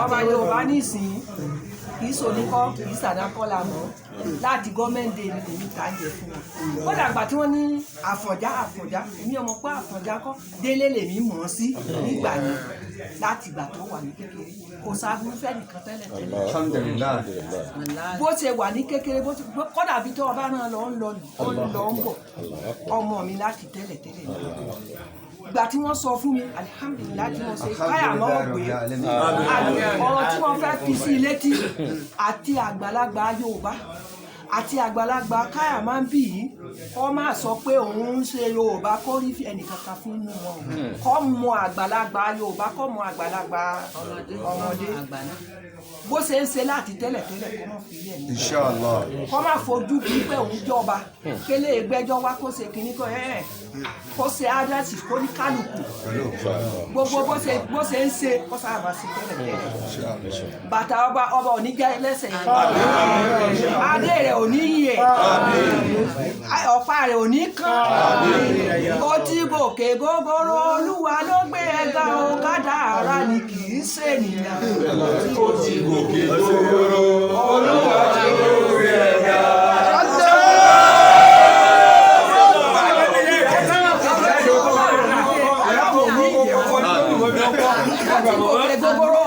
Ọba Yorùbá nísìnyí kì í soníkọ́, kì í sàdákọ́ la mọ̀ láti gọ́ọ̀mẹ̀ntì ní èmi tà ń jẹ fún wọn. Kódà àgbà tí wọ́n ní Àfọ̀njá, Àfọ̀njá, èmi ọmọ pé Àfọ̀njá kọ́, Délé lèmi mọ̀ ọ́ sí nígbà yẹn. Láti ìgbà tó wà ní kékeré, kò sábúrú fẹ́ nìkan tẹ́lẹ̀ tẹ́lẹ̀. Alhamdulillah. Bó ṣe wà ní kékeré, bó ti kódà bí tó ọba náà lọ ń lọ, ó ń lọ ń bọ̀, ọmọ mi láti tẹ́lẹ̀ tẹ́lẹ̀ ní. Ìgbà tí wọ́n sọ fún mi, alihamudulilayi, tí wọ́n ṣe káyà mọ́ pé ọ̀rọ̀ tí wọ́n fẹ́ fi sí létí àti àgbàlagbà Yorùbá àti àgbàlagbà káyà máa ń bì yìí, kọ́ máa sọ pé òun ń ṣe Yorùbá, kó rí ẹnìkankan fún inú wọn, kọ́ mọ àgbàlagbà Yorùbá, kọ́ mọ àgbàlagbà ọmọdé, bó ṣe ń ṣe láti tẹ́lẹ̀tẹ́lẹ̀, kó má fi ilé ẹ̀ ní. Inshallah. Kó má fojú bí pé òun jọba kélé ìgbẹ́jọ́ wá, kó ṣe kínní, kó ẹ̀ kó ṣe ádásì, kó ní kálukú gbogbo bó ṣe ń ṣe, kó sábà máa ṣe tẹ́lẹ̀tẹ́lẹ̀. Bàtà ọba, ọba ò ní jẹ́ lẹ́sẹ̀, adé rẹ̀ ò ní yẹ̀, ọ̀pá rẹ̀ ò ní kán. Ó ti gòkè gógóró, Olúwa ló gbé ẹgbà o, kádàrá ni, kì í ṣènìyàn. Ó ti gòkè gógóró, Olúwa ló gbé ẹ̀ga. Gòkè gógóró,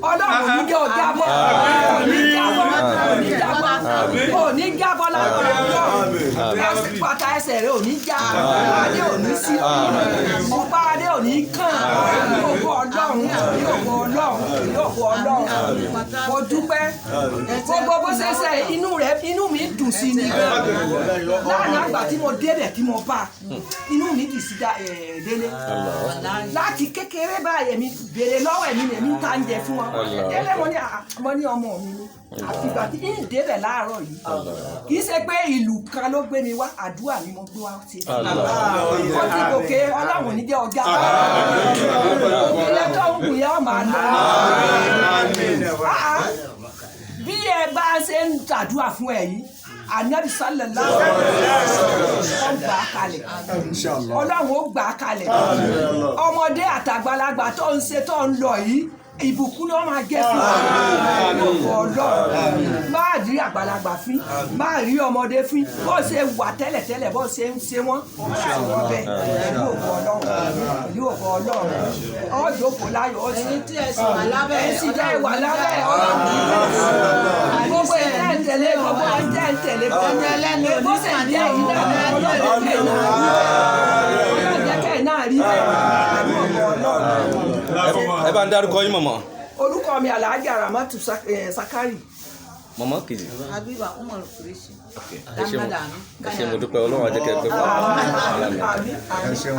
Ọlọ́run ò ní jẹ́ ọjà bọ́, ò ní jábọ́, ò ní jábọ́, ò ní jábọ́ lágbára Ọlọ́run. Pátá ẹsẹ̀ rẹ̀ ò ní já, adé ò ní sí, ọ̀pá adé ò ní kàn ní ògo Ọlọ́run, ní ògo Ọlọ́run, ní ògo Ọlọ́run. Mo dúpẹ́ gbogbo bó ṣe ṣe, inú rẹ̀, inú mi dùn sí ni gan. Láàrin àgbà tí mo débẹ̀ tí mo bá, inú mi dì sí Délé láti kékeré báyìí. Èmi béèrè lọ́wọ́ ẹ̀mí ni èmi ń ta ń jẹ fún wọn. Délé, mo ní mo ní ọmọ mi ni. Àfìgbà tí ń débẹ̀ láàárọ̀ yìí, kì í ṣe pé ìlú kan ló gbé mi wá, àdúrà ni mo gbé wá ṣe. Ó ti gòkè, Ọlọ́run ní jẹ́ ọjà òkèlè tó ń gùn yẹn, ọ̀ máa lọ. Ah, ah. Bí ẹ bá ṣe ń ṣàdúrà fún ẹ yìí, Anabi sallallahu alaihi wasallam gbà á kalẹ̀. Inshallah. Ọlọ́run ó gbà á kalẹ̀. Ọmọdé àtàgbàlagbà tó ń ṣe tó ń lọ yìí, ìbùkún ló máa jẹ́ fún wa. Ọlọ́run máa rí àgbàlagbà fín, máa rí ọmọdé fín. Bó ṣe wà tẹ́lẹ̀tẹ́lẹ̀, bó ṣe ń ṣe wọ́n, ó ṣe wọ́n bẹ́ẹ̀ pẹ̀lú ògo Ọlọ́run, pẹ̀lú ògo Ọlọ́run. Ọjọ́ kò láyọ̀ ó sì Ẹ̀yin tí ẹ sì wà lábẹ́ ẹ̀ sì jẹ́ ìwà lábẹ́ Ọlọ́run, gbogbo ẹ̀ tẹ́ ń tẹ̀lé, gbogbo ẹ̀ tẹ́ ń tẹ̀lé, bó ṣe jẹ́ yìí náà, Ọlọ́run jẹ́ kẹ́ ẹ̀ náà rí bẹ́ẹ̀, Ọlọ́run jẹ́ kẹ́ ẹ̀ náà rí bẹ́ẹ̀ pẹ̀lú ògo Ọlọ́run. Ẹ bá ń dárúkọ yín, mọ̀mọ́. Orúkọ mi, Alhaja Ramatu Sakari. Mọ̀mọ́ kejì. Habiba Umar Kurishi. Ẹ ṣé mo, ẹ ṣé mo dúpẹ́. Ọlọ́run á jẹ́ kẹ́ ẹ pẹ́ fún wa. Àmín, àmín. Ẹ ṣeun.